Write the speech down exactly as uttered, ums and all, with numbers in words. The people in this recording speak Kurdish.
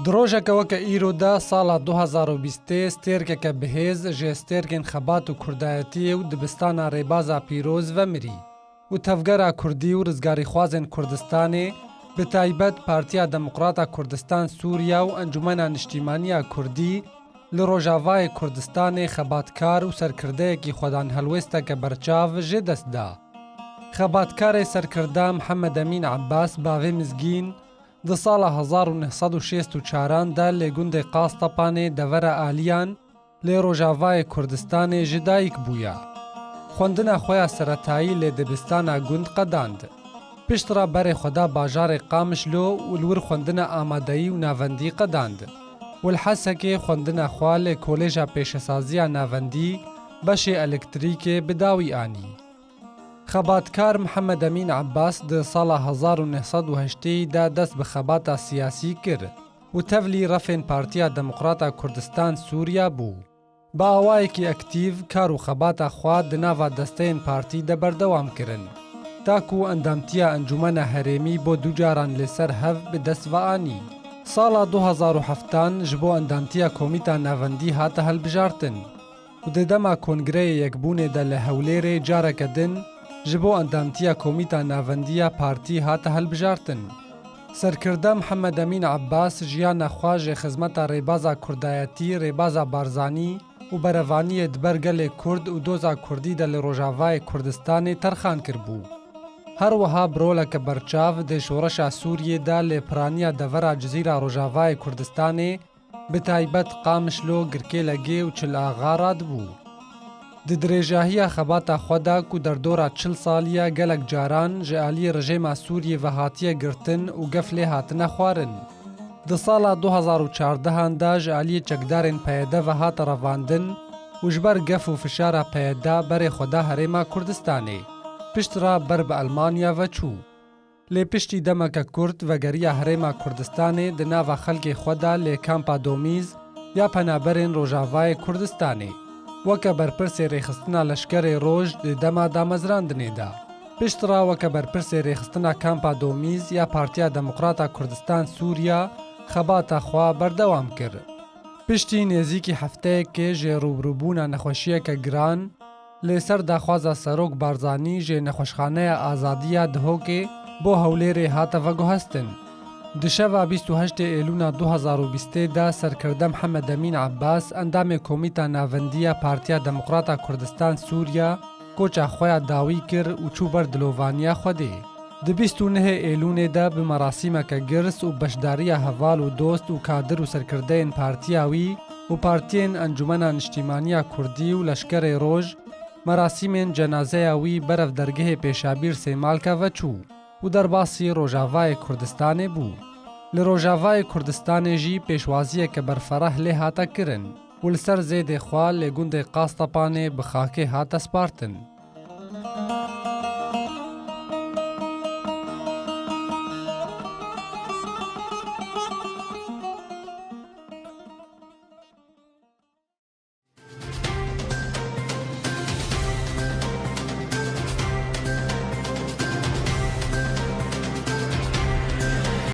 Di rojeke weke îro de sala du hezar û bîstê stêrkeke bihêz ji stêrkên xebat û kurdayetiyê û dibistana Rêbaza Pîroz vemirî û tevgera kurdî û rizgarîxwazên Kurdistanê, bi taybet Partiya Demokrata Kurdistan Sûriya û Encûmena Niştîmaniya Kurdî li Rojavayê Kurdistanê xebatkar û serkirdeyekî xwedanhelwêsteke berçav jê dest da. Xebatkarê serkirda Mihemed Emîn Ebbas bavê Mizgîn, di sala hezar û neh sed û şêst û çaran de lê gundê Qastepanê devera Aliyan lê Rojavayê Kurdistanê ji dayik bûya. Xwendina xwe ya seretayî lê dibistana gund qedand. Pişt re berê xwe da bajarê Qamişlo û li wir xwendina amadeyî û navendî qedand. Û li Hesekê xwendina xwe lê Kolêja Pêşesaziya Navendî beşê elektrîkê bi dawî anî. Xebatkar Mihemed Emîn Ebbas di sala hezar û neh sed û heştê de dest bi xebata siyasî kir û tevlî refên Partiya Demokrata Kurdistan Sûriya bû. Bi awayekî aktîv kar û xebata xwe di nava desteyên partî de berdewam kirin, ta ku endamtiya Encûmena Herêmî bo du caran li ser hev bi dest ve anî. Sala du hezar û heftan ji bo endamtiya Komîta Navendî hate hilbijartin û di dema Kongreyê Yekbûnê de li Hewlêrê careke din ji bo endamtiya Komîta Navendî ya partî hate hilbijartin. Serkirde Mihemed Emîn Ebbas jiyana xwe ji xizmeta rêbaza kurdayetî, rêbaza Barzanî û berevaniyê di ber gelê Kurd û doza Kurdî de li Rojavayê Kurdistanê terxan kiribû. Her wiha bi roleke berçav di şoreşa Sûriyê de lê piraniya devera Cizîra Rojavayê Kurdistanê, bi taybet Qamişlo, Girkêlegê û Çil Axa radibû. Di dirêjahiya xebata xwe de ku derdora çil salî ye, gelek caran ji aliyê rejêma Sûriyê ve hatiye girtin û gef lê hatine xwarin. Di sala du hezar û çardehan de ji aliyê çekdarên P Y D ve hate revandin û ji ber gef û fişara P Y D berê xwe da Herêma Kurdistanê. Pişt re ber bi Elmanya ve çû. Lê piştî demeke kurt vegeriya Herêma Kurdistanê di nava xelkê xwe de lê kampa Domîz ya penaberên Rojavayê Kurdistanê weke berpirsê rêxistina Leşkerê Roj di dema damezrandinê de. Pişt re weke berpirsê rêxistina kampa Domîz ya Partiya Demokrata Kurdistan Sûriya xebata xwe berdewam kir. Piştî nêzîkî hefteyekê ji rûbirûbûna nexweşiyeke giran, li ser daxwaza Serok Barzanî ji Nexweşxaneya Azadî ya Dihokê bo Hewlêrê hate veguhestin. Di şeva bîst û heştê Êlûna du hezar û bîstê de serkirde Mihemed Emîn Ebbas, endamê Komîta Navendî ya Partiya Demokrata Kurdistan Sûriya, koça xwe ya dawî kir û çû ber dilovaniya Xwedê. Di bîst û nehê Êlûnê de bi merasîmeke girs û beşdariya heval û dost û kadir û serkirdeyên partiya wî û partiyên Encûmena Niştîmaniya Kurdî û Leşkerê Roj, merasîmên cenazeya wî berev dergehê Pêşabîr Sêmalka veçû û derbasî Rojavayê Kurdistanê bû. Li Rojavayê Kurdistanê jî pêşwaziyeke berfereh lê hate kirin û li ser zêdê xwe lê gundê Qastepanê bi xakê hate spartin.